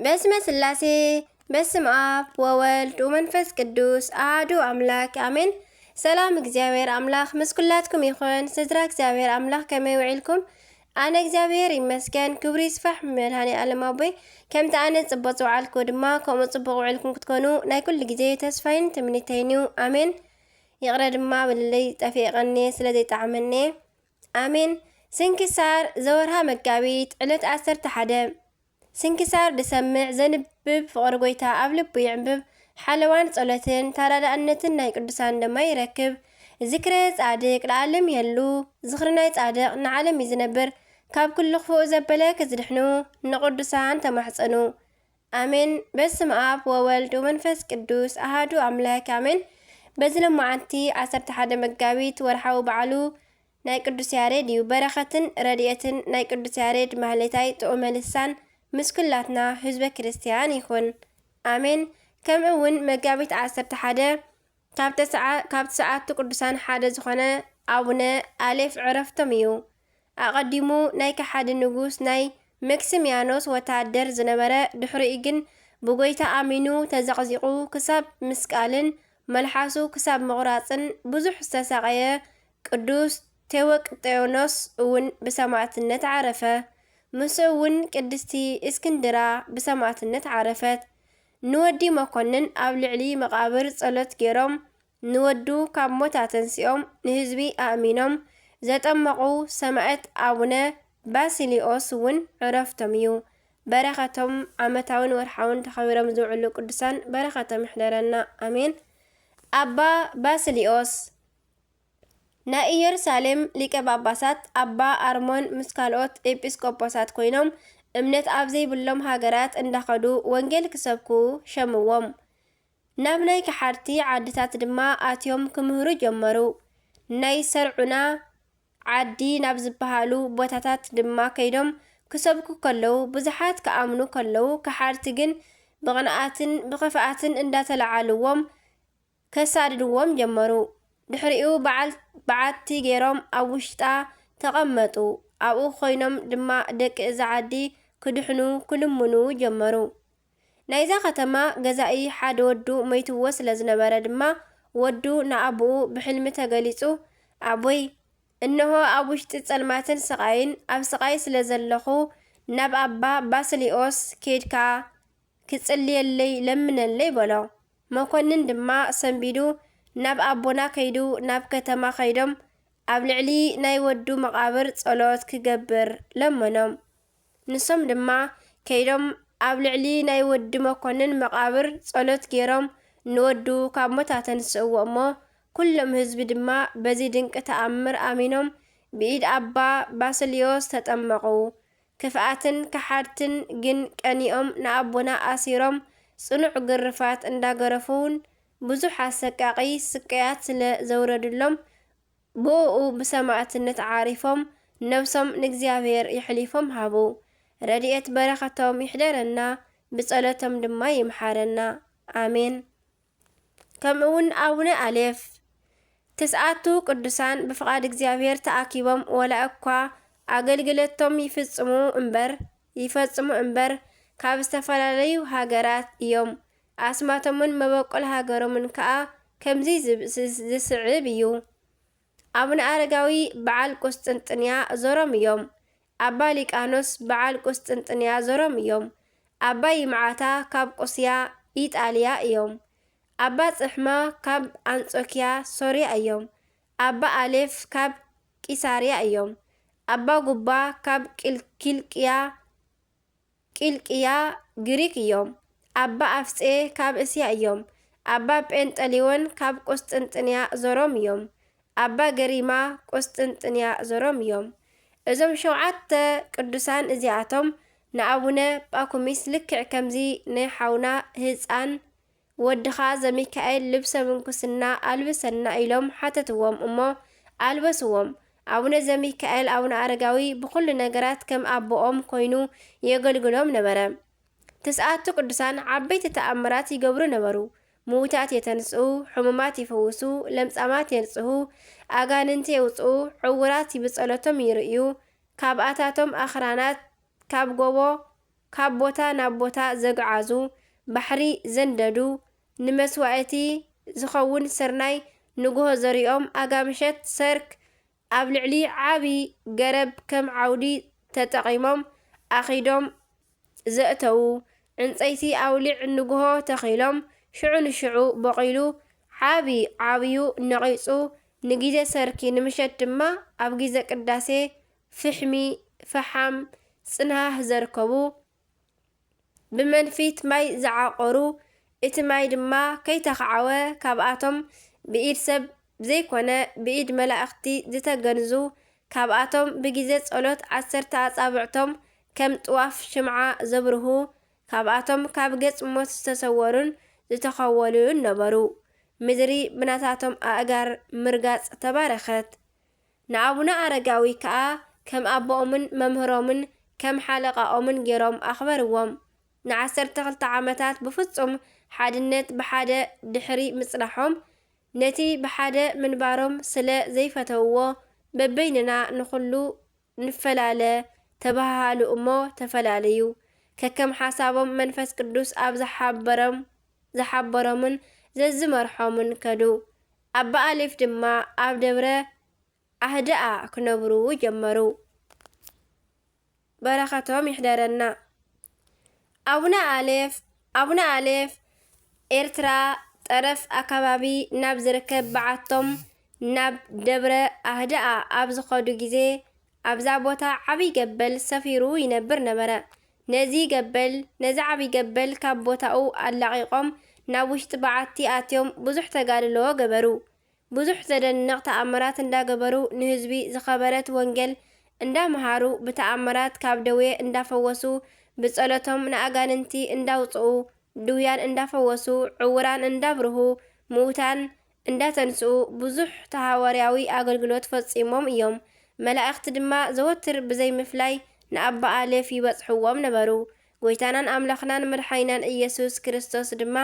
በስመ ስላሴ፣ በስም ኣብ ወወልድ ወመንፈስ ቅዱስ ኣሃዱ ኣምላክ ኣሜን። ሰላም እግዚኣብሔር ኣምላክ ምስ ኩላትኩም ይኹን። ስድራ እግዚኣብሔር ኣምላክ ከመይ ውዒልኩም? ኣነ እግዚኣብሔር ይመስገን፣ ክብሪ ይስፋሕ መድኃኔ ዓለም ኣቦይ። ከምቲ ኣነ ጽቡቕ ዝውዓልኩ ድማ ከምኡ ጽቡቕ ውዒልኩም ክትኮኑ ናይ ኩሉ ግዜ ተስፋይን ትምኒተይን እዩ። ኣሜን። ይቕረ ድማ በልለይ፣ ጠፊኤ ቀንየ ስለ ዘይጠዓመኒ። ኣሜን። ስንክሳር ዘወርሃ መጋቢት ዕለት ዓሰርተ ሓደ። ስንክሳር ዝሰምዕ ዘንብብ ፍቕሪ ጎይታ ኣብ ልቡ ይዕንብብ። ሓለዋን ጸሎትን ተራዳእነትን ናይ ቅዱሳን ድማ ይረክብ። ዝክረ ጻድቅ ለዓለም የሉ። ዝኽሪ ናይ ጻድቅ ንዓለም እዩ ዝነብር። ካብ ኩሉ ክፉእ ዘበለ ክዝድሕኑ ንቅዱሳን ተማሕጸኑ። ኣሜን። በስመ ኣብ ወወልድ ወመንፈስ ቅዱስ ኣሃዱ ኣምላክ ኣሜን። በዚ ሎማዓንቲ ዓሰርተ ሓደ መጋቢት ወርሓዊ በዓሉ ናይ ቅዱስ ያሬድ እዩ። በረኸትን ረድኤትን ናይ ቅዱስ ያሬድ ማህሌታይ ጥዑመ ልሳን ምስ ኩላትና ህዝበ ክርስቲያን ይኹን። ኣሜን። ከምኡ እውን መጋቢት ዓሰርተ ሓደ ካብ ተስዓ-፣ ካብ ትስዓቱ ቅዱሳን ሓደ ዝኾነ ኣቡነ ኣሌፍ ዕረፍቶም እዩ። ኣቐዲሙ ናይ ከሓዲ ንጉስ ናይ መክስምያኖስ ወታደር ዝነበረ፣ ድሕሪኡ ግን ብጎይታ ኣሚኑ ተዘቕዚቑ ክሳብ ምስቃልን መልሓሱ ክሳብ ምቑራጽን ብዙሕ ዝተሳቐየ ቅዱስ ቴዎቅጤኖስ እውን ብሰማዕትነት ዓረፈ። ምስኡ እውን ቅድስቲ እስክንድራ ብሰማዕትነት ዓረፈት። ንወዲ መኮንን ኣብ ልዕሊ መቓብር ጸሎት ገይሮም፣ ንወዱ ካብ ሞት ኣተንሲኦም፣ ንህዝቢ ኣእሚኖም ዘጠመቑ ሰማዕት ኣቡነ ባስልዮስ እውን ዕረፍቶም እዩ። በረኸቶም ዓመታውን ወርሓውን ተኸቢሮም ዝውዕሉ ቅዱሳን በረኸቶም ይሕደረና። ኣሜን። ኣባ ባስልዮስ ናይ ኢየሩሳሌም ሊቀ ጳጳሳት ኣባ ኣርሞን ምስ ካልኦት ኤጲስቆጶሳት ኮይኖም እምነት ኣብ ዘይብሎም ሃገራት እንዳኸዱ ወንጌል ክሰብኩ ሸምዎም። ናብ ናይ ከሓድቲ ዓድታት ድማ ኣትዮም ክምህሩ ጀመሩ። ናይ ሰርዑና ዓዲ ናብ ዝበሃሉ ቦታታት ድማ ከይዶም ክሰብኩ ከለዉ፣ ብዙሓት ክኣምኑ ከለዉ፣ ከሓድቲ ግን ብቕንኣትን ብኽፍኣትን እንዳተለዓልዎም ከሳድድዎም ጀመሩ። ድሕሪኡ በዓል-፣ በዓቲ ገይሮም ኣብ ውሽጣ ተቐመጡ። ኣብኡ ኮይኖም ድማ ደቂ እዛ ዓዲ ክድሕኑ ክልምኑ ጀመሩ። ናይዛ ከተማ ገዛኢ ሓደ ወዱ ሞይትዎ ስለ ዝነበረ ድማ፣ ወዱ ንኣቦኡ ብሕልሚ ተገሊጹ፣ "ኣቦይ፣ እንሆ ኣብ ውሽጢ ጸልማትን ስቓይን ኣብ ስቓይ ስለ ዘለኹ፣ ናብ ኣባ ባስልዮስ ኬድካ ክጽልየለይ ለምነለይ" በሎ። መኮንን ድማ ሰንቢዱ ናብ ኣቦና ከይዱ፣ ናብ ከተማ ከይዶም ኣብ ልዕሊ ናይ ወዱ መቓብር ጸሎት ክገብር ለመኖም። ንሶም ድማ ከይዶም ኣብ ልዕሊ ናይ ወዲ መኮንን መቓብር ጸሎት ገይሮም ንወዱ ካብ ሞት ኣተንስእዎ እሞ፣ ኩሎም ህዝቢ ድማ በዚ ድንቂ ተኣምር ኣሚኖም ብኢድ ኣባ ባስልዮስ ተጠመቑ። ክፍኣትን ከሓድትን ግን ቀኒኦም ንኣቦና ኣሲሮም ጽኑዕ ግርፋት እንዳገረፉን ብዙሕ ኣሰቃቒ ስቅያት ስለ ዘውረድሎም ብእኡ ብሰማዕትነት ዓሪፎም ነብሶም ንእግዚኣብሔር የሕሊፎም ሃቡ። ረድኤት በረኸቶም ይሕደረና፣ ብጸሎቶም ድማ ይምሓረና። ኣሜን። ከምኡ እውን ኣቡነ ኣሌፍ፣ ትስዓቱ ቅዱሳን ብፍቓድ እግዚኣብሔር ተኣኪቦም፣ ወላ እኳ ኣገልግሎቶም ይፍጽሙ እምበር፣ ይፈጽሙ እምበር፣ ካብ ዝተፈላለዩ ሃገራት እዮም። ኣስማቶምን መበቆል ሃገሮምን ከኣ ከምዚ ዝብ-፣ ዝ-፣ ዝስዕብ እዩ። ኣቡነ ኣረጋዊ በዓል ቁስጥንጥንያ ዘሮም እዮም። ኣባ ሊቃኖስ በዓል ቁስጥንጥንያ ዘሮም እዮም። ኣባ ይምዓታ ካብ ቁስያ ኢጣልያ እዮም። ኣባ ጽሕማ ካብ ኣንጾኪያ ሶርያ እዮም። ኣባ ኣሌፍ ካብ ቂሳርያ እዮም። ኣባ ጉባ ካብ ቂል-፣ ኪልቅያ፣ ቂልቅያ ግሪክ እዮም። ኣባ ኣፍጼ ካብ እስያ እዮም። ኣባ ጴንጠሊዮን ካብ ቁስጥንጥንያ ዘሮም እዮም። ኣባ ገሪማ ቁስጥንጥንያ ዘሮም እዮም። እዞም ሸውዓተ ቅዱሳን እዚኣቶም ንኣቡነ ጳኩሚስ ልክዕ ከምዚ ናይ ሓውና ህጻን ወድኻ ዘሚካኤል ልብሰ ምንኩስና ኣልብሰና ኢሎም ሓተትዎም እሞ ኣልበስዎም። ኣቡነ ዘሚካኤል ኣቡነ ኣረጋዊ ብኹሉ ነገራት ከም ኣቦኦም ኮይኑ የገልግሎም ነበረ። ትስዓቱ ቅዱሳን ዓበይቲ ተኣምራት ይገብሩ ነበሩ። ምዉታት የተንስኡ፣ ሕሙማት ይፍውሱ፣ ለምጻማት የንጽሁ፣ ኣጋንንቲ የውጽኡ፣ ዕውራት ብጸሎቶም ይርእዩ፣ ካብኣታቶም ኣኽራናት ካብ ጎቦ፣ ካብ ቦታ ናብ ቦታ ዘግዓዙ፣ ባሕሪ ዘንደዱ፣ ንመስዋእቲ ዝኸውን ስርናይ ንግሆ ዘሪኦም፣ ኣጋምሸት ሰርክ ኣብ ልዕሊ ዓቢ ገረብ ከም ዓውዲ ተጠቒሞም ኣኺዶም ዘእተዉ፣ ዕንጸይቲ ኣውሊዕ ንግሆ ተኺሎም፣ ሽዑ ንሽዑ በቒሉ፣ ዓቢ ዓብዩ ነቒጹ፣ ንጊዜ ሰርኪ ንምሸት ድማ ኣብ ጊዜ ቅዳሴ ፍሕሚ፣ ፈሓም፣ ጽንሃህ ዘርከቡ፣ ብመንፊት ማይ ዝዓቖሩ፣ እቲ ማይ ድማ ከይተኻዕወ፣ ካብኣቶም ብኢድ ሰብ ዘይኮነ ብኢድ መላእኽቲ ዝተገንዙ፣ ካብኣቶም ብጊዜ ጸሎት ዓሰርተ ኣጻብዕቶም ከም ጥዋፍ ሽምዓ ዘብርሁ፣ ካብኣቶም ካብ ገጽ ሞት ዝተሰወሩን ዝተኸወሉን ነበሩ። ምድሪ ብናታቶም ኣእጋር ምርጋጽ ተባረኸት። ንኣቡነ ኣረጋዊ ከኣ ከም ኣቦኦምን መምህሮምን ከም ሓለቓኦምን ገይሮም ኣኽበርዎም። ንዓሰርተ ክልተ ዓመታት ብፍጹም ሓድነት ብሓደ ድሕሪ ምጽናሖም፣ ነቲ ብሓደ ምንባሮም ስለ ዘይፈተውዎ፣ በበይንና ንኹሉ ንፈላለ ተባሃሃሉ እሞ ተፈላለዩ። ከከም ሓሳቦም መንፈስ ቅዱስ ኣብ ዝሓበሮም፣ ዝሓበሮምን ዘዝመርሖምን ከዱ። ኣባ ኣሌፍ ድማ ኣብ ደብረ ኣህደኣ ክነብሩ ጀመሩ። በረኸቶም ይሕደረና። ኣቡነ ኣሌፍ፣ ኣቡነ ኣሌፍ ኤርትራ ጠረፍ ኣካባቢ ናብ ዝርከብ በዓቶም ናብ ደብረ ኣህደኣ ኣብ ዝኸዱ ግዜ ኣብዛ ቦታ ዓብይ ገበል ሰፊሩ ይነብር ነበረ። ነዚ ገበል፣ ነዚ ዓብይ ገበል ካብ ቦታኡ ኣላቒቖም ናብ ውሽጢ በዓቲ ኣትዮም ብዙሕ ተጋድሎ ገበሩ። ብዙሕ ዘደንቕ ተኣምራት እንዳገበሩ ንህዝቢ ዝኸበረት ወንጌል እንዳምሃሩ ብተኣምራት ካብ ደዌ እንዳፈወሱ ብጸሎቶም ንኣጋንንቲ እንዳውጽኡ ድውያን እንዳፈወሱ ዕውራን እንዳብርሁ ምውታን እንዳተንስኡ ብዙሕ ተሃዋርያዊ ኣገልግሎት ፈጺሞም እዮም። መላእኽቲ ድማ ዘወትር ብዘይምፍላይ ንኣባ ኣሌፍ ይበጽሕዎም ነበሩ። ጎይታናን ኣምላኽናን መድሓኒናን ኢየሱስ ክርስቶስ ድማ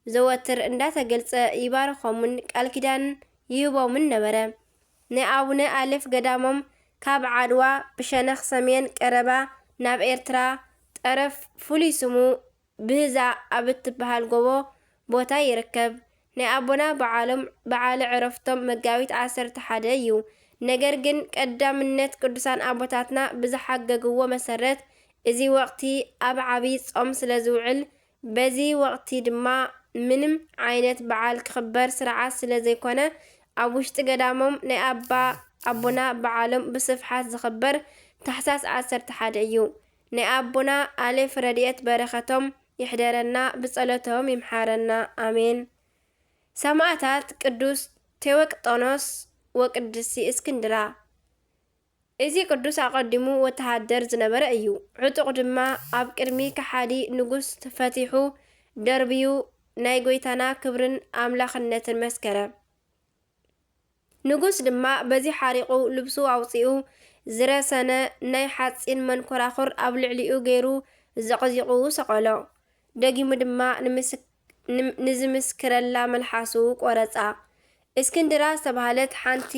ዘወትር እንዳተገልጸ ይባርኾምን ቃል ኪዳን ይህቦምን ነበረ። ናይ ኣቡነ ኣሌፍ ገዳሞም ካብ ዓድዋ ብሸነኽ ሰሜን ቀረባ ናብ ኤርትራ ጠረፍ ፍሉይ ስሙ ብህዛ ኣብ እትበሃል ጎቦ ቦታ ይርከብ። ናይ ኣቦና በዓሎም በዓለ ዕረፍቶም መጋቢት ዓሰርተ ሓደ እዩ። ነገር ግን ቀዳምነት ቅዱሳን ኣቦታትና ብዝሓገግዎ መሰረት እዚ ወቕቲ ኣብ ዓብይ ጾም ስለ ዝውዕል በዚ ወቕቲ ድማ ምንም ዓይነት በዓል ክኽበር ስርዓት ስለ ዘይኮነ ኣብ ውሽጢ ገዳሞም ናይ ኣባ ኣቦና በዓሎም ብስፍሓት ዝኽበር ታሕሳስ ዓሰርተ ሓደ እዩ። ናይ ኣቦና ኣሌፍ ረድኤት በረኸቶም ይሕደረና ብጸሎቶም ይምሓረና ኣሜን። ሰማእታት ቅዱስ ቴወቅጦኖስ ወቅድስቲ እስክንድራ። እዚ ቅዱስ ኣቐዲሙ ወተሃደር ዝነበረ እዩ። ዕጡቕ ድማ ኣብ ቅድሚ ከሓዲ ንጉስ ተፈቲሑ ደርብዩ ናይ ጎይታና ክብርን ኣምላኽነትን መስከረ። ንጉስ ድማ በዚ ሓሪቑ ልብሱ ኣውጺኡ ዝረሰነ ናይ ሓጺን መንኮራኹር ኣብ ልዕሊኡ ገይሩ ዘቕዚቑ ሰቐሎ። ደጊሙ ድማ ንምስክ-፣ ንም-፣ ንዝምስክረላ መልሓሱ ቆረጻ። እስክንድራ ዝተባህለት ሓንቲ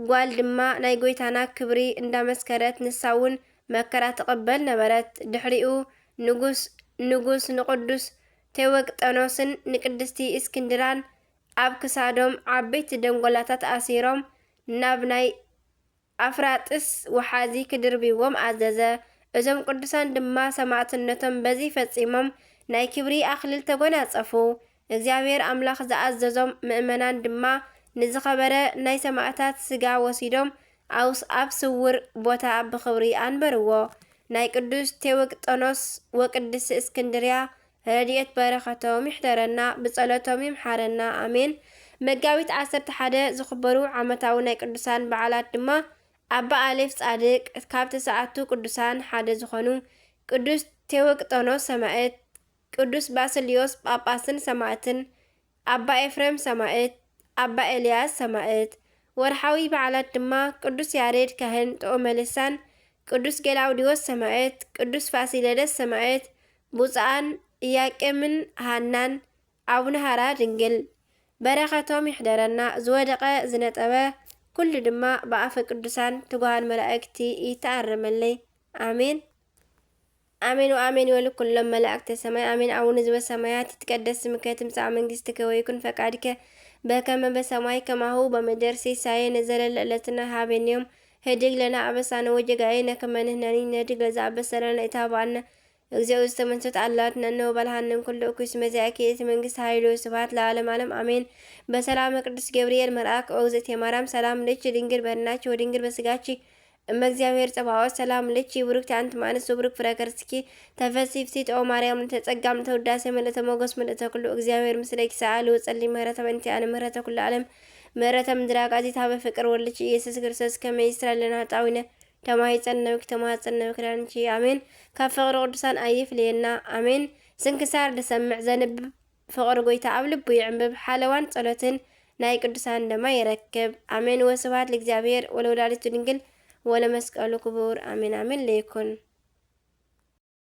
ጓል ድማ ናይ ጎይታና ክብሪ እንዳመስከረት ንሳ እውን መከራ ትቕበል ነበረት። ድሕሪኡ ንጉስ፣ ንጉስ ንቅዱስ ቴወቅጠኖስን ንቅድስቲ እስክንድራን ኣብ ክሳዶም ዓበይቲ ደንጎላታት ኣሲሮም ናብ ናይ ኣፍራጥስ ወሓዚ ክድርብዎም ኣዘዘ። እዞም ቅዱሳን ድማ ሰማዕትነቶም በዚ ፈጺሞም ናይ ክብሪ ኣኽሊል ተጎናጸፉ። እግዚኣብሔር ኣምላኽ ዝኣዘዞም ምእመናን ድማ ንዝኸበረ ናይ ሰማዕታት ስጋ ወሲዶም ኣውስ-፣ ኣብ ስውር ቦታ ብኽብሪ ኣንበርዎ። ናይ ቅዱስ ቴዎቅጦኖስ ወቅድስ እስክንድርያ ረድኤት በረኸቶም ይሕደረና፣ ብጸሎቶም ይምሓረና፣ ኣሜን። መጋቢት ዓሰርተ ሓደ ዝኽበሩ ዓመታዊ ናይ ቅዱሳን በዓላት ድማ ኣባ ኣሌፍ ጻድቅ፣ ካብ ተስዓቱ ቅዱሳን ሓደ ዝኾኑ ቅዱስ ቴዎቅጦኖስ ሰማዕት፣ ቅዱስ ባስልዮስ ጳጳስን ሰማዕትን፣ ኣባ ኤፍሬም ሰማዕት፣ ኣባ ኤልያስ ሰማዕት። ወርሓዊ በዓላት ድማ ቅዱስ ያሬድ ካህን ጥዑመ ልሳን፣ ቅዱስ ገላውዲዎስ ሰማዕት፣ ቅዱስ ፋሲለደስ ሰማዕት፣ ብፁዓን ኢያቄምን ሃናን፣ ኣቡነ ሃራ ድንግል። በረኸቶም ይሕደረና። ዝወደቐ ዝነጠበ ኩሉ ድማ ብኣፈ ቅዱሳን ትጉሃን መላእክቲ ይተኣረመለይ። ኣሜን። ኣሜን ወኣሜን ይበሉ ኩሎም መላእክተ ሰማይ። ኣሜን። ኣቡነ ዘበሰማያት ይትቀደስ ስምከ ትምጻእ መንግስትከ ወይኩን ፈቃድከ በከመ በሰማይ ከማሁ በምድር። ሲሳየነ ዘለለ ዕለትነ ሃበነ ዮም። ህድግ ለነ አበሳነ ወጌጋየነ ከመ ንሕነኒ ንህድግ ለዘአበሰ ለነ። ኢታብአነ እግዚኦ ውስተ መንሱት አላትና እነሆ በልሃንን ኩሉ እኩይ ስመዚያኪ እቲ መንግስት ኃይሉ ስብሐት ለዓለም ዓለም አሜን። በሰላመ ቅዱስ ገብርኤል መልአክ ኦግዝእቴ ማርያም ሰላም ልኪ ድንግል በድናኪ ወድንግል በስጋኪ እመ እግዚአብሔር ጸባኦት ሰላም ልኪ ብሩክቲ አንቲ ማንስ ወብሩክ ፍሬ ከርስኪ ተፈሲ ፍሲት ኦ ማርያም ልተጸጋም ተውዳሴ ምልእተ ሞገስ ምልእተ ኩሉ እግዚአብሔር ምስለኪ ሰአል ወጸሊ ምህረተ በእንቲአነ ምህረተ ኩሉ ዓለም ምህረተ ምድራቅ አዚት ሀበ ፍቅር ወልኪ ኢየሱስ ክርስቶስ ከመ ይስራልና ጣዊነ ተማይጸነውኪ ተማጸነውኪ ዳንቺ አሜን። ካብ ፍቅሪ ቅዱሳን አይፍልየና አሜን። ስንክሳር ድሰምዕ ዘንብብ ፍቅሪ ጎይታ ኣብ ልቡ ይዕምብብ ሓለዋን ጸሎትን ናይ ቅዱሳን ደማ ይረክብ። አሜን። ወስብሐት ለእግዚአብሔር ወለወላዲቱ ድንግል ወለመስቀሉ ክቡር አሜን አሜን ለይኩን።